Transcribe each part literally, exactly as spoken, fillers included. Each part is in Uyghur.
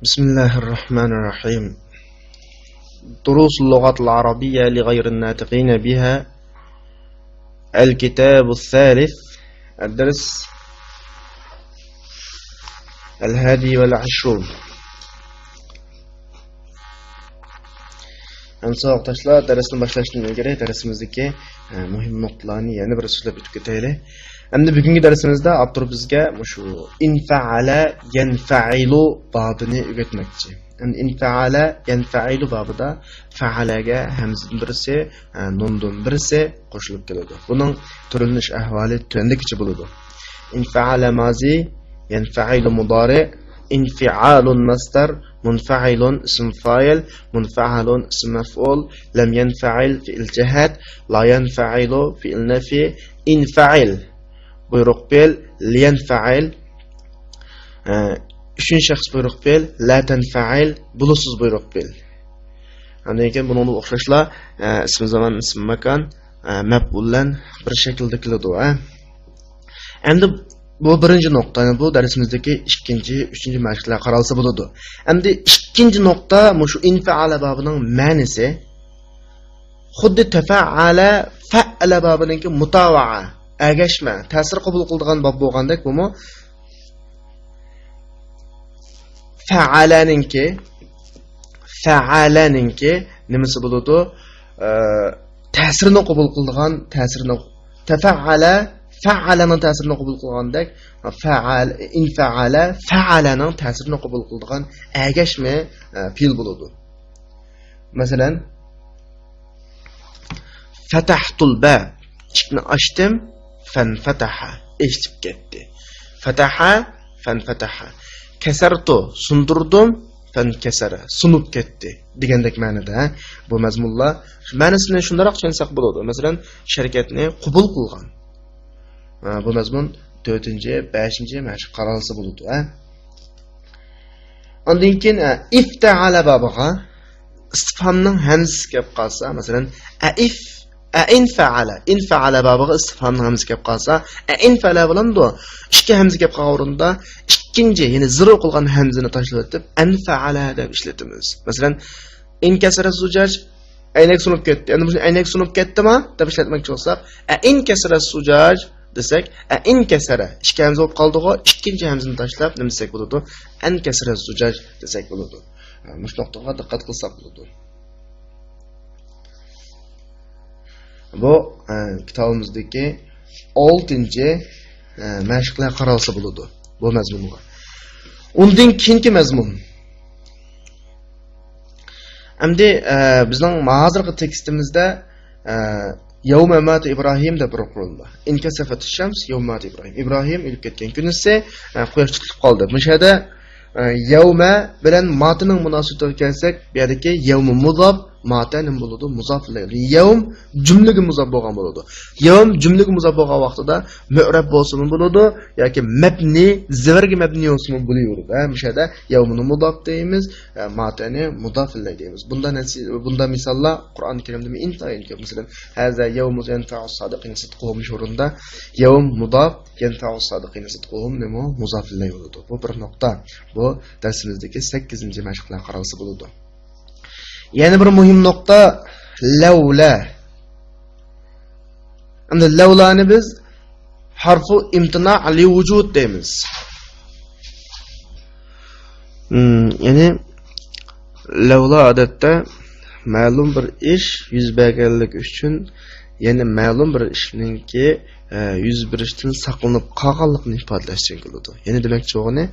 بسم الله الرحمن الرحيم. دروس اللغة العربية لغير الناطقين بها. الكتاب الثالث. الدرس الحادي والعشرون. ئەمدى ساۋاقداشلار، دەرسنى باشلاشتىن ئىلگىرى دەرسىمىزدىكى، ئە، مۇھىم نۇقتىلارنى يەنە بىر سۆزلەپ ئۆتۈپ كېتەيلى. ئەمدى بۈگۈنكى دەرسىمىزدە ئاپتور بىزگە مۇشۇ ئىنفەئەلە يەنفەئىلۇ بابىنى ئۆگەتمەكچى. ئەمدى ئىنفەئەلە يەنفەئىلۇ بابىدا فەئەلەگە ھەمزىدىن بىرسى، ئە، نۇندىن بىرسى قوشۇلۇپ كېلىدۇ. بۇنىڭ تۈرلىنىش ئەھۋالى تۆۋەندىكىچە بولىدۇ. ئىنفەئەلە مازى، يەنفەئىلۇ مۇدارى، ئىنفىئالۇن مەسدەر، مۇنفەئىلۇن ئىسىم فائىل، مۇنفەئەلۇن ئىسىم مەفئۇل، لەم يەنفەئىل فېئىل جەھەت، لا يەنفەئىلۇ فېئىل نەفى، ئىنفەئىل بۇيرۇق پېئىل، ليەنفەئىل، ئە، ئۈچىنچى شەخس بۇيرۇق پېئىل، لا تەنفەئىل بۇلۇتسىز بۇيرۇق پېئىل. ئاندىن كېيىن بۇنىڭغا ئوخشاشلا، ئە، ئىسمى زامان، ئىسمى ماكان، ئە، مەپئۇل بىلەن بىر شەكىلدە كېلىدۇ، ئە. ئەمدى بۇ بىرىنچى نۇقتا، يەنى بۇ دەرسىمىزدىكى ئىككىنچى، ئۈچىنچى مەشىقلەر قارالسا بولىدۇ. ئەمدى ئىككىنچى نۇقتا، مۇشۇ ئىنفەئەلە بابىنىڭ مەنىسى. خۇددى تەفەئەلە، فەئەلە بابىنىڭكى مۇتاۋەئە، ئەگەشمە، تەسىر قوبۇل قىلىدىغان باب بولغاندەك، بۇمۇ فەئەلەنىڭكى، فەئەلەنىڭكى نېمىسى بولىدۇ؟ ئە، تەسىرنى قوبۇل قىلىدىغان، تەسىرنى، تەفەئەلە، فەئەلەنىڭ تەسىرىنى قوبۇل قىلغاندەك، فەئەل، ئىنفەئەلە، فەئەلەنىڭ تەسىرىنى قوبۇل قىلىدىغان ئەگەشمە، ئە، پېئىل بولىدۇ. مەسىلەن، فەتەھتۇل باب، ئىشىكنى ئاچتىم، فەنفەتەھە، ئېچىلىپ كەتتى. فەتەھە، فەنفەتەھە. كەسەرتۇ، سۇندۇردۇم، فەنكەسەرە، سۇنۇپ كەتتى دېگەندەك مەنىدە بۇ مەزمۇنلار. مەنىسىنى شۇنداقراق چۈشەنسەك بولىدۇ. مەسىلەن، شەركەتنى قوبۇل قىلغان. ھە، بۇ مەزمۇن تۆتىنچى، بەشىنچى مەشىق قارالسا بولىدۇ، ھە. ئاندىن كېيىن، ھە، ئىفتەئەلە بابىغا ئىستىفھامنىڭ ھەمزىسى كەپ قالسا، مەسىلەن، ئەئىف، ئەئىنفەئەلە، ئىنفەئەلە بابىغا ئىستىفھامنىڭ ھەمزىسى كەپ قالسا، ئەئىنفەئەلە بولامدۇ؟ ئىككى ھەمزە كەپ قالغان ئورۇندا ئىككىنچى، يەنى زېرو قىلغان ھەمزىنى تاشلىۋېتىپ، ئەنفەئەلە دەپ ئىشلىتىمىز. مەسىلەن، ئىنكەسەرە زۇجاج، ئەينەك سۇنۇپ كەتتى. ئەمدى بۇنى ئەينەك سۇنۇپ كەتتىما دەپ ئىشلەتمەكچى بولساق، ئەئىنكەسەرە زۇجاج دېسەك، ئەئىنكەسەرە، ئىككى ھەمزە بولۇپ قالدىغۇ، ئىككىنچى ھەمزىنى تاشلاپ نېمە دېسەك بولىدۇ؟ ئەنكەسەرە زۇجاج دېسەك بولىدۇ. مۇشۇ نۇقتىغا دىققەت قىلساق بولىدۇ. بۇ، ئە، كىتابىمىزدىكى ئالتىنچى، ئە، مەشىقلەر قارالسا بولىدۇ بۇ مەزمۇنغا. ئۇندىن كېيىنكى مەزمۇن. ئەمدى، ئە، بىزنىڭ ھازىرقى تېكىستىمىزدە، ئە، يەۋمە ماتە ئىبراھىم دەپ بىر قۇرۇلما. ئىنكەسەفەتۇ شەمس يەۋمە ماتە ئىبراھىم. ئىبراھىم ئۆلۈپ كەتكەن كۈنىسى، ئە، قۇياش تۇتۇلۇپ قالدى. مۇشۇ يەردە، ئە، يەۋمە بىلەن ماتىنىڭ مۇناسىۋىتىگە كەلسەك، بۇ يەردىكى يەۋمە مۇزاپ، ماتە نېمە بولىدۇ؟ مۇزاپ ئىلەيھى. يەۋم جۈملىگە مۇزاپ بولغان بولىدۇ. يەۋم جۈملىگە مۇزاپ بولغان ۋاقتىدا مۇئرەب بولسىمۇ بولىدۇ ياكى مەبنى، زېۋەرگە مەبنى بولسىمۇ بولۇۋېرىدۇ. ھە، مۇشۇ يەردە يەۋمىنى مۇزاپ دەيمىز، ئە، ماتەنى مۇزاپ ئىلەيھى دەيمىز. بۇندا نەسى-، بۇندا مىساللار قۇرئان كەرىمدىمۇ ئىنتايىن كۆپ. مەسىلەن، ھازا يەۋمۇ يەنفەئۇ سادىقىنە سىدقۇھۇم شۇ ئورۇندا يەۋم مۇزاپ، يەنفەئۇ سادىقىنە سىدقۇھۇم نېمە؟ مۇزاپ ئىلەيھى بولىدۇ. بۇ بىر نۇقتا. بۇ دەرسىمىزدىكى سەككىزىنچى مەشىقلەر قارالسا بولىدۇ. يەنە بىر مۇھىم نۇقتا، لەۋلە. ئەمدى لەۋلانى بىز ھارفۇ ئىمتىنا لىۋۇجۇد دەيمىز. مم، يەنى لەۋلا ئادەتتە مەلۇم بىر ئىش يۈز بەرگەنلىكى ئۈچۈن، يەنى مەلۇم بىر ئىشنىڭكى، ئە، يۈز بېرىشتىن ساقلىنىپ قالغانلىقىنى ئىپادىلەش ئۈچۈن كېلىدۇ. يەنى دېمەكچى بولغىنى،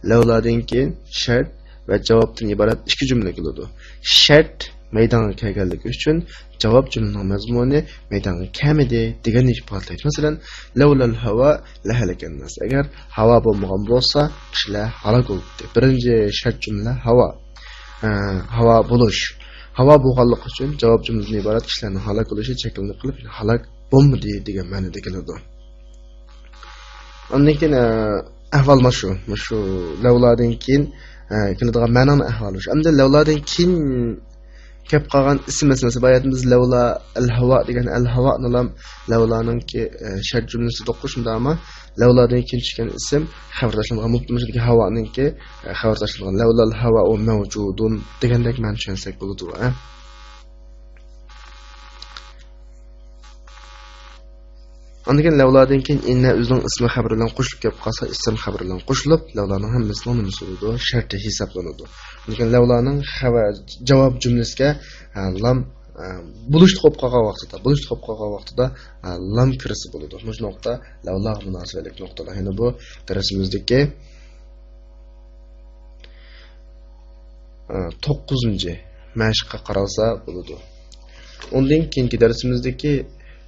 لەۋلادىن كېيىن شەرت ۋە جاۋابتىن ئىبارەت ئىككى جۈملە كېلىدۇ. شەرت مەيدانغا كەلگەنلىكى ئۈچۈن جاۋاب جۈملىنىڭ مەزمۇنى مەيدانغا كەلمىدى دېگەننى ئىپادىلەيدۇ. مەسىلەن، لەۋلەل ھاۋا لەھەلەكەن ناس. ئەگەر ھاۋا بولمىغان بولسا، كىشىلەر ھالاك بولاتتى. بىرىنچى شەرت جۈملە ھاۋا. ئە، ھاۋا بولۇش. ھاۋا بولغانلىقى ئۈچۈن جاۋاب جۈملىدىن ئىبارەت كىشىلەرنىڭ ھالاك بولۇشى چەكلىمىلىك قىلىپ، ھالاك بولمىدى دېگەن مەنىدە كېلىدۇ. ئاندىن كېيىن، ئە، ئەھۋال مانا شۇ. مۇشۇ لەۋلادىن كېيىن، ئە، كېلىدىغان مەنىنىڭ ئەھۋالى شۇ. ئەمدى لەۋلادىن كېيىن كەپ قالغان ئىسىم مەسىلىسى. باياتىن بىز لەۋلا ئەل ھاۋا دېگەن ئەل ھاۋانىلام لەۋلانىڭكى، ئە، شەرت جۈملىسى دوقۇش شۇنداقمۇ؟ لەۋلادىن كېيىن چۈشكەن ئىسىم خەۋەر تاشلانغان، مۇبتىدا مۇشۇدىكى ھاۋانىڭكى، ئە، خەۋەر تاشلانغان. لەۋلا ئەل ھاۋا ئۇ مەۋجۇدۇن دېگەندەك مەنە چۈشەنسەك بولىدۇ، ئە. ئاندىن كېيىن لەۋلادىن كېيىن ئىننە ئۆزىنىڭ ئىسمى خەۋىرى بىلەن قوشۇلۇپ كەپ قالسا، ئىسىم خەۋىرى بىلەن قوشۇلۇپ، لەۋلانىڭ ھەممىسىنىڭ نېمىسى بولىدۇ؟ شەرتى ھېسابلىنىدۇ. ئاندىن كېيىن لەۋلانىڭ خەۋەر، جاۋاب جۈملىسىگە، ھە، لام، ھە، بولۇشلۇق بولۇپ قالغان ۋاقتىدا، بولۇشلۇق بولۇپ قالغان ۋاقتىدا، ھە، لام كىرسە بولىدۇ. مۇشۇ نۇقتا لەۋلاغا مۇناسىۋەتلىك نۇقتىلار. يەنى بۇ دەرسىمىزدىكى ئە، توققۇزىنچى مەشىققە قارالسا بولىدۇ. ئۇندىن كېيىنكى دەرسىمىزدىكى،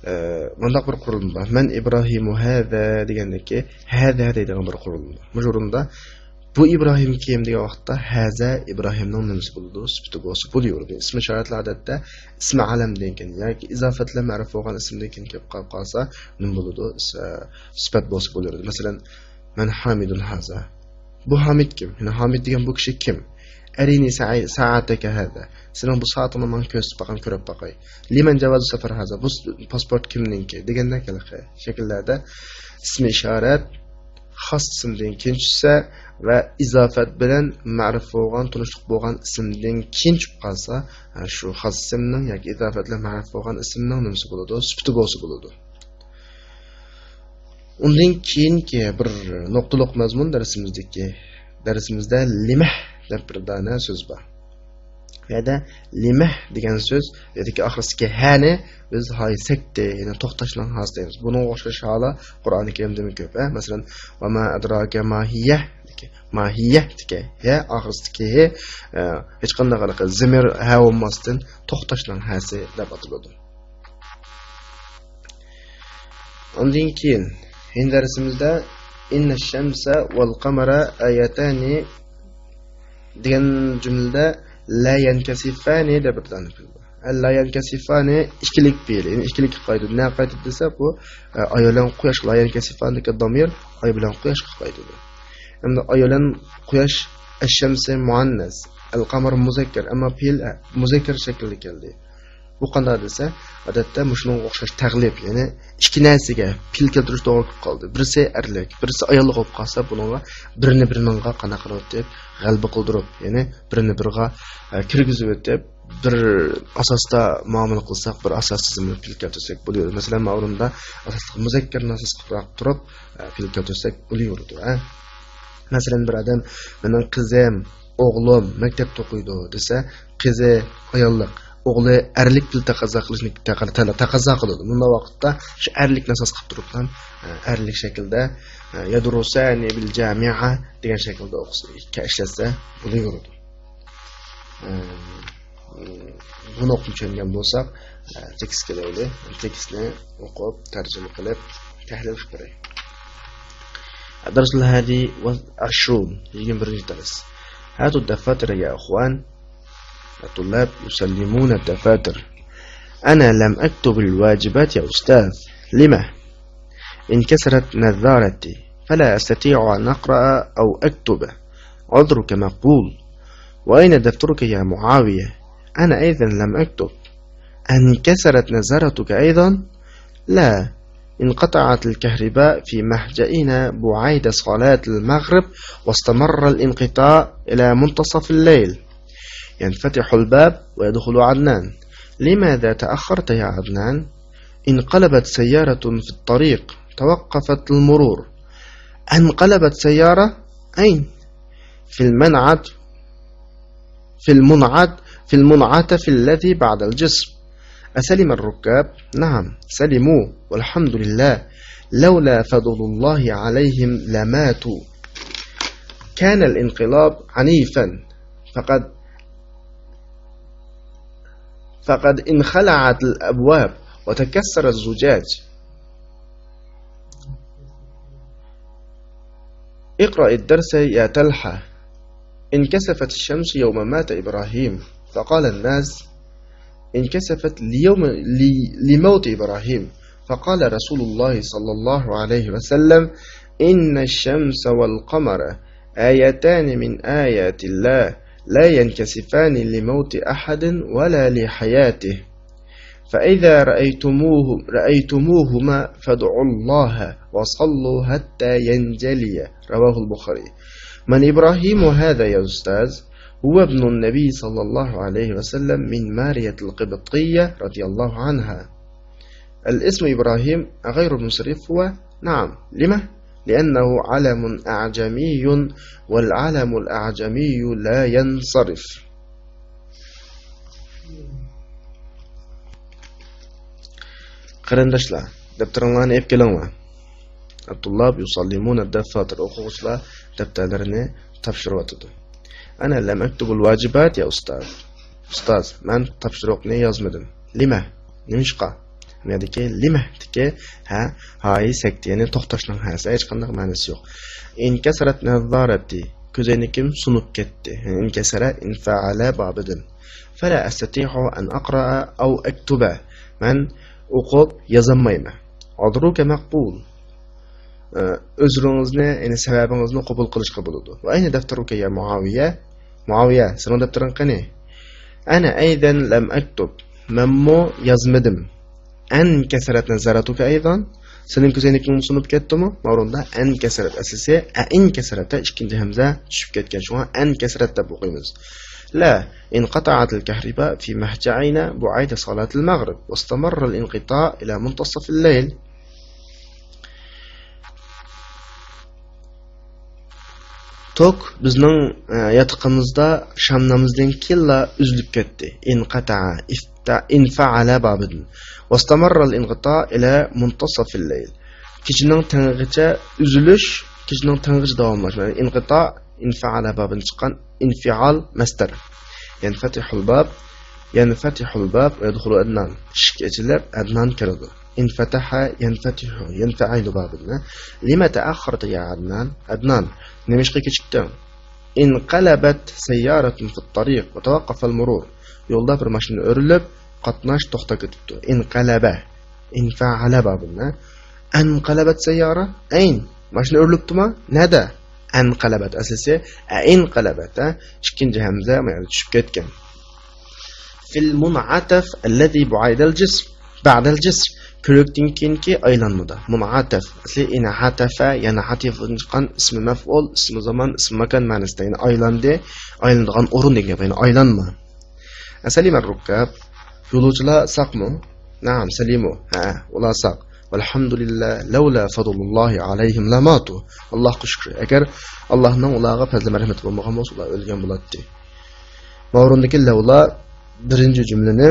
ئە، مۇنداق بىر قۇرۇلما بار. مەن ئىبراھىمۇ ھەزە دېگەندىكى ھەزە دەيدىغان بىر قۇرۇلما بار. مۇشۇ ئورۇندا بۇ ئىبراھىم كىم دېگەن ۋاقىتتا ھەزە ئىبراھىمنىڭ نېمىسى بولىدۇ؟ سۈپىتى بولسا بولۇۋېرىدۇ. ئىسمى ئىشارەتلەر ئادەتتە ئىسمى ئەلەمدىن كېيىن ياكى ئىزاپەت بىلەن مەرۇپ بولغان ئىسىمدىن كېيىن كېلىپ قالىپ قالسا نېمە بولىدۇ؟ ئىس-، ئە، سۈپەت بولسا بولۇۋېرىدۇ. مەسىلەن، مەن ھامىدۇن ھازا. بۇ ھامىد كىم؟ يەنى ھامىد دېگەن بۇ كىشى كىم؟ ئەرىنى سەئەي-، سائەتەكە ھازا. سېنىڭ بۇ سائىتىڭنى ماڭا كۆرسىتىپ باققىن، كۆرۈپ باقاي. لىمەن جاۋازۇ سەفەر ھازا. بۇ س-، پاسپورت كىمنىڭكى؟ دېگەندەك ھېلىقى شەكىللەردە ئىسمى ئىشارەت خاس ئىسىمدىن كېيىن چۈشسە ۋە ئىزاپەت بىلەن مەرۇپ بولغان، تونۇشلۇق بولغان ئىسىمدىن كېيىن چۈشۈپ قالسا، ھە، شۇ خاس ئىسىمنىڭ ياكى ئىزاپەت بىلەن مەرۇپ بولغان ئىسىمنىڭ نېمىسى بولىدۇ؟ سۈپىتى بولسا بولىدۇ. ئۇندىن كېيىنكى بىر نۇقتىلىق مەزمۇن دەرسىمىزدىكى، دەرسىمىزدە لىمەھ دەپ بىر دانە سۆز بار. بۇ يەردە لىمەھ دېگەن سۆز، بۇ يەردىكى ئاخىرىسىدىكى ھەنى بىز ھاي سەكتى، يەنى توختاشنىڭ ھاسى دەيمىز. بۇنىڭغا ئوخشاش ھاللار قۇرئانى كەرىمدىمۇ كۆپ، ھە؟ مەسىلەن، ۋە ما ئەدراكە ما ھىيە، ماھىيەتىكى ھە، ئاخىرىسىدىكى ھى، ئە، ھېچقانداق ھېلىقى زېمىر ھە بولماستىن، توختاشنىڭ ھەسى دەپ ئاتىلىدۇ. ئاندىن كېيىن، يەنە دەرسىمىزدە، ئىننە شەمسە ۋەل قەمەرە ئايەتانى دېگەن جۈملىدە لا يەنكەسىفانى دەپ بىر دانە پېئىل بار. لا يەنكەسىفانى ئىككىلىك پېئىل، يەنى ئىككىلىككە قايتىدۇ. نەگە قايتىدۇ دېسە، بۇ، ئە، ئاي بىلەن قۇياشقا، لا يەنكەسىفانىدىكى دامىر ئاي بىلەن قۇياشقا قايتىدۇ. ئەمدى ئاي بىلەن قۇياش، ئەششەمسى مۇئەننەس، ئەلقەمەر مۇزەككەر، ئەمما پېئىل، ئە، مۇزەككەر شەكىلدە كەلدى. بۇ قانداق دېسە، ئادەتتە مۇشۇنىڭغا ئوخشاش تەغلىب، يەنى ئىككى نەرسىگە پېئىل كەلتۈرۈش توغرا كېلىپ قالدى. بىرسى ئەرلىك، بىرسى ئاياللىق بولۇپ قالسا، بۇنىڭغا بىرنى بىرىنىڭغا قانداق قىلىۋېتىپ، غەلىبە قىلدۇرۇپ، يەنى بىرنى بىرىغا، ئە، كىرگۈزۈۋېتىپ، بىر ئاساستا مۇئامىلە قىلساق، بىر ئاساس تىزىملىك پېئىل كەلتۈرسەك بولىدۇ. مەسىلەن، ماۋۇ ئورۇندا ئاساسلىق مۇزەككەرنى ئاساس قىلىپ تۇرۇپ، ئە، پېئىل كەلتۈرسەك بولۇۋېرىدۇ، ئە. مەسىلەن، بىر ئادەم، مېنىڭ قىزىم، ئوغلۇم مەكتەپتە ئوقۇيدۇ دېسە، قىزى، ئاياللىق، ئوغلى ئەرلىك پېئىل تەقەززا قىلىشنى تەقە-، تەلە-، تەقەززا قىلىدۇ. بۇنداق ۋاقىتتا شۇ ئەرلىكنى ئاساس قىلىپ تۇرۇپ، ئە، ئەرلىك شەكىلدە، ئە، يەدرۇسانى بىل جامىئە دېگەن شەكىلدە ئوقۇسا، ئىشلەتسە بولۇۋېرىدۇ. ئە، بۇ نۇقتىنى چۈشەنگەن بولساق، ئە، تېكىستكە كېلەيلى. تېكىستنى ئوقۇپ، تەرجىمە قىلىپ، تەھلىل قىلىپ بېرەي. الدرس الحادي والعشرون، يىگىرمە بىرىنچى دەرس. هاتوا الدفاتر يا إخوان. الطلاب يسلمون الدفاتر. أنا لم أكتب الواجبات يا أستاذ. لم؟ انكسرت نظارتي، فلا أستطيع أن أقرأ أو أكتب. عذرك مقبول. وأين دفترك يا معاوية؟ أنا أيضًا لم أكتب. أنكسرت نظارتك أيضًا؟ لا، انقطعت الكهرباء في مهجعنا بعيد صلاة المغرب، واستمر الانقطاع إلى منتصف الليل. ينفتح الباب ويدخل عدنان. لماذا تأخرت يا عدنان؟ انقلبت سيارة في الطريق، توقفت المرور. انقلبت سيارة؟ أين؟ في المنعد، في المنعد، في المنعطف الذي بعد الجسر. أسلم الركاب؟ نعم، سلموا، والحمد لله. لولا فضل الله عليهم لماتوا. كان الانقلاب عنيفا، فقد، فقد انخلعت الأبواب وتكسر الزجاج. اقرأ الدرس يا طلحة. انكسفت الشمس يوم مات إبراهيم، فقال الناس: انكسفت ليوم، لي-، لموت إبراهيم، فقال رسول الله صلى الله عليه وسلم: إن الشمس والقمر آيتان من آيات الله، لا ينكسفان لموت أحد ولا لحياته. فإذا رأيتموه، رأيتموهما فادعوا الله وصلوا حتى ينجليا. رواه البخاري. من إبراهيم هذا يا أستاذ؟ هو ابن النبي صلى الله عليه وسلم من مارية القبطية رضي الله عنها. الاسم إبراهيم غير منصرف هو؟ نعم. لم؟ لأنه علم أعجمي، والعلم الأعجمي لا ينصرف. قېرىنداشلار، دەپتىرىڭلارنى ئېلىپ كېلىڭلار. الطلاب يسلمون الدفاتر، ئوقۇغۇچىلار دەپتەرلىرىنى تاپشۇرۇۋاتىدۇ. أنا لم أكتب الواجبات يا أستاذ. ئۇستاز، مەن تاپشۇرۇقنى يازمىدىم. لم؟ نېمىشقا؟ بۇ يەردىكى لم دىكى ھە، ھايى سەكتە، يەنى توختاشنىڭ ھەسى، ھېچقانداق مەنىسى يوق. انكسرت نظارتي، كۆزەينىكىم سۇنۇپ كەتتى. يەنى انكسر، انفعل بابىدىن. فلا أستطيع أن أقرأ أو أكتب. مەن ئوقۇپ يازالمايمەن. عذرك مقبول. ئە، ئۆزرىڭىزنى، يەنى سەۋەبىڭىزنى قوبۇل قىلىشقا بولىدۇ. وأين دفترك يا معاوية؟ مۇئاۋىيە، سېنىڭ دەپتىرىڭ قېنى؟ أنا أيضا لم أكتب. مەنمۇ يازمىدىم. أنكسرت نظارتك أيضا. سېنىڭ كۆزەينىكىڭمۇ سۇنۇپ كەتتىمۇ؟ ماۋرۇندا أنكسرت ئەسلىسى، ئەئىنكسرت، ئىككىنچى ھەمزە چۈشۈپ كەتكەن. شۇڭا أنكسرت دەپ ئوقۇيمىز. لا، انقطعت الكهرباء في مضجعنا بعد صلاة المغرب، واستمر الانقطاع إلى منتصف الليل. توك بىزنىڭ، ئە، ياتىقىمىزدا شام نامىزىدىن كېيىنلا ئۈزۈلۈپ كەتتى. انقطع، انفعل بابىدىن. واستمر الانقطاع إلى منتصف الليل. كېچىنىڭ تېڭىغىچە ئۈزۈلۈش، كېچىنىڭ تېڭىغىچە داۋاملاشمايدۇ. يەنى انقىتا، ئىنفەئەلە بابىدىن چىققان ئىنفىئال مەستەر. يەنفەتىھۇل باب، يەنفەتىھۇل باب، يەدخۇلۇ ئەدنان. ئىشىك ئېچىلىپ، ئەدنان كىرىدۇ. ئىنفەتەھە، يەنفەتىھۇ، يەنفەئىلۇ بابىدىن. لىمە تەئەخخەرتە يا ئەدنان؟ ئەدنان، نېمىشقا كېچىكتىڭ؟ ئىنقەلەبەت سەييارەتۇن فىت تارىق ۋە تەۋەققەفەل مۇرۇر. يولدا بىر ماشىنا ئۆرۈلۈپ، قاتناش توختاپ كېتىپتۇ. ئىنقەلەبە. ئىنفەئەلە بابىدىن. ئەنقەلەبەت سەييارە. ئەين. ماشىنا ئۆرۈلۈپتۇما؟ نەدە؟ ئەنقەلەبەت ئەسلىسى. ئەئىنقەلەبەت، ھە؟ ئىككىنچى ھەمزە، يەنى چۈشۈپ كەتكەن. فىل مۇنئەتەف ئەللەزى بۇئەيدەل جىسم. بەئدەل جىسم. كۆرۈكتىن كېيىنكى ئايلانمىدا. مۇنئەتەف. ئەسلى ئىنئەتەفە، يەنى ئەتىفىدىن چىققان ئىسمى مەفئۇل، ئىسمى زامان، ئىسمى ماكان مەنىسىدە. يەنى ئايلاندى، ئايلىنىدىغان ئورۇن دېگەن گەپ، يەنى ئايلانما. ئەسەلىمەر رۇككاب، يولۇچىلار ساقمۇ؟ نەئەم، سەلىمۇ. ھە، ئۇلار ساق. ۋەلھەمدۇلىللا، لەۋلا فەزلۇللاھى ئەلەيھىم لەماتۇ. ئاللاھقا شۈكرى، ئەگەر ئاللاھنىڭ ئۇلارغا پەزلى مەرھەمىتى بولمىغان بولسا، ئۇلار ئۆلگەن بولاتتى. ماۋرۇندىكى لەۋلا بىرىنچى جۈملىنى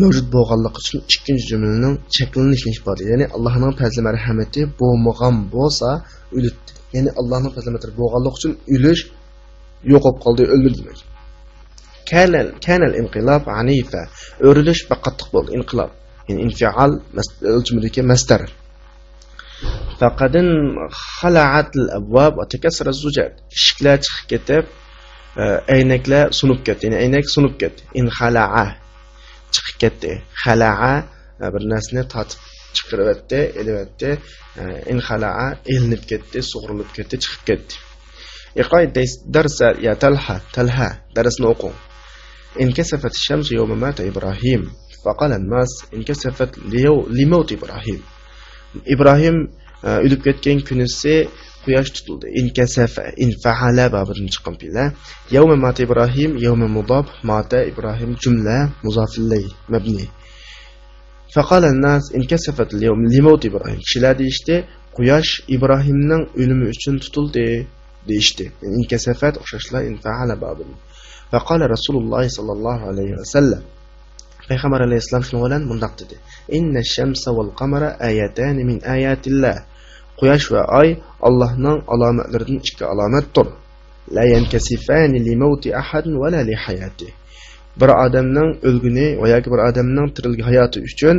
مەۋجۇت بولغانلىقى ئۈچۈن ئىككىنچى جۈملىنىڭ چەكلىنىشىنى ئىپادىلەيدۇ. يەنى ئاللاھنىڭ پەزلى مەرھەمىتى بولمىغان بولسا ئۆلۈتتى. يەنى ئاللاھنىڭ پەزلى مەرھەمىتى بولغانلىقى ئۈچۈن ئۆلۈش، يوقاپ قالدى، ئۆلمىدى دېمەك. كانەل، كانەل ئىنقىلاب ئەنىفە. ئۆرۈلۈش بەك قاتتىق بولدى، ئىنقىلاب. يەنى ئىنفىئال مەس-، ئۆلچىمىدىكى مەستەر. فەقەدىن خەلەئەتىل ئەبۋاب ۋە تەكەسسەرە زۇجاج. ئىشىكلەر چىقىپ كېتىپ، ئە، ئەينەكلەر سۇنۇپ كەتتى. يەنى ئەينەك سۇنۇپ كەتتى. ئىنخەلەئە. چىقىپ كەتتى. خەلەئە، ئە، بىر نەرسىنى تارتىپ چىقىرىۋەتتى، ئېلىۋەتتى. ئە، ئىنخەلەئە، ئېلىنىپ كەتتى، سۇغۇرۇلۇپ كەتتى، چىقىپ كەتتى. ئىقرەئ دەرسە يا تەلھە، تەلھە، دەرسنى ئوقۇڭ. ئىنكەسەفەت شەمسۇ يەۋمە ماتە ئىبراھىم. فەقالەن ناس، ئىنكەسەفەت لىيەۋ-، لىمەۋتى ئىبراھىم. ئىبراھىم، ئە، ئۆلۈپ كەتكەن كۈنىسى قۇياش تۇتۇلدى. ئىنكەسەفە، ئىنفەئەلە بابىدىن چىققان پېئىلە. يەۋمە ماتە ئىبراھىم، يەۋمە مۇداپ، ماتە ئىبراھىم جۈملە، مۇزافىللەي، مەبنى. فەقالەن ناس، ئىنكەسەفەت لىيەۋم-، لىمەۋتى ئىبراھىم. كىشىلەر دېيىشتى، قۇياش ئىبراھىمنىڭ ئۆلۈمى ئۈچۈن تۇتۇلدى، دېيىشتى. ئىنكەسەفەت ئوخشاشلا ئىنفەئەلە بابىدىن. فەقالە رەسۇلۇللاھى ساللاللاھۇ ئەلەيھى ۋەسەللەم. پەيغەمبەر ئەلەيھىسسالام شۇنىڭ بىلەن مۇنداق دېدى: ئىننە شەمسە ۋەل قەمەرە ئايەتەنى مىن ئاياتىللا. قۇياش ۋە ئاي ئاللاھنىڭ ئالامەتلىرىدىن ئىككى ئالامەتتۇر. لا يەنكەسىفانى لىمەۋتى ئەھەدىن ۋەلا لىھاياتى. بىر ئادەمنىڭ ئۆلگىنى ۋە ياكى بىر ئادەمنىڭ تىرىلگەن ھاياتى ئۈچۈن،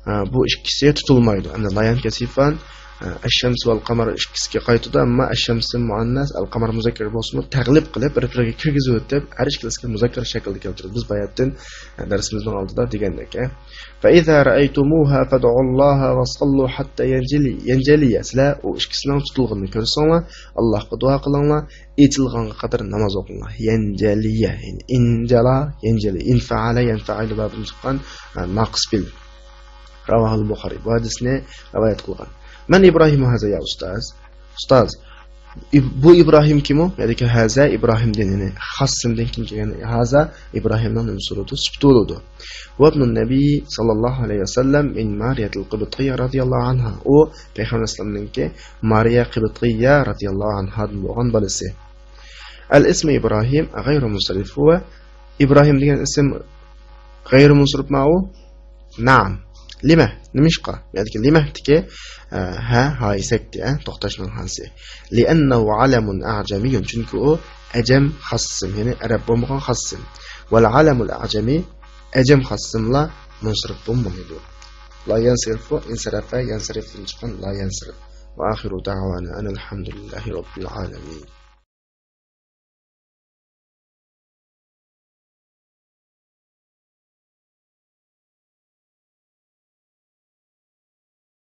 ھە، بۇ ئىككىسى تۇتۇلمايدۇ. ئەمدى لا يەنكەسىفان، ئەششەمس ۋەل قەمەر ئىككىسىگە قايتىدۇ، ئەمما ئەششەمس مۇئەننەس، ئەل قەمەر مۇزەككەر بولسىمۇ، تەغلىب قىلىپ، بىر-بىرىگە كىرگۈزۈۋېتىپ، ھەر ئىككىلىسىگە مۇزەككەر شەكىلدە كەلتۈرىدۇ. بىز باياتىن، ئە، دەرسىمىزنىڭ ئالدىدا دېگەندەك، ئە. فَإِذَا رَأَيْتُمُوهَا فَادْعُوا اللَّهَ وَصَلُّوا حَتَّى يَنْجَلِيَ. يەنجەلىيە، سىلەر ئۇ ئىككىسىنىڭ تۇتۇلغىنىنى كۆرسەڭلار، ئاللاھقا دۇئا قىلىڭلار، ئېتىلغانغا قەدەر ناماز ئوقۇڭلار. يەنجەلىيە، يەنى ئىنجالا، يەنجەلى، ئىنفەئەلە، يەنفەئىلۇ بابىدىن چىققان، ئە، ناقىس پېئىل. رواه البخاري، بۇ ھەدىسنى رىۋايەت قىلغان. مەن ئىبراھىم ھازا يا ئۇستاز. ئۇستاز، ئىب-، بۇ ئىبراھىم كىم ئۇ؟ يەنى ھازا ئىبراھىمدىن، يەنى خاسسىمدىن كېيىن كەلگەن ھازا ئىبراھىمنىڭ نېمىسى بولىدۇ؟ سۈپىتى بولىدۇ. هو ابن النبي صلى الله عليه وسلم من مارية القبطية رضي الله عنها. ئۇ پەيغەمبەر ئەلەيھىسسالامنىڭكى مارىيە قىبتىيە رەزىياللاھۇ ئەنھادىن بولغان بالىسى. الاسم إبراهيم غير منصرف، هو، ئىبراھىم دېگەن ئىسىم غەيرىي مۇنسىرىپما ئۇ؟ نەئەم. لىمە، نېمىشقا؟ بۇ يەردىكى لىمەدىكى، ئە، ھە، ھايسەكتى، ئە، توختاشنىڭ ھاسى. لأنه علم أعجمي، چۈنكى ئۇ ئەجەم خاس ئىسىم، يەنى ئەرەب بولمىغان خاس ئىسىم. والعلم الأعجمي، ئەجەم خاس ئىسىملار مۇنسىرىپ بولمايدۇ. لا ينصرف، انصرف، ينصرفتىن چىققان لا ينصرف. وآخر دعوانا أن الحمد لله رب العالمين.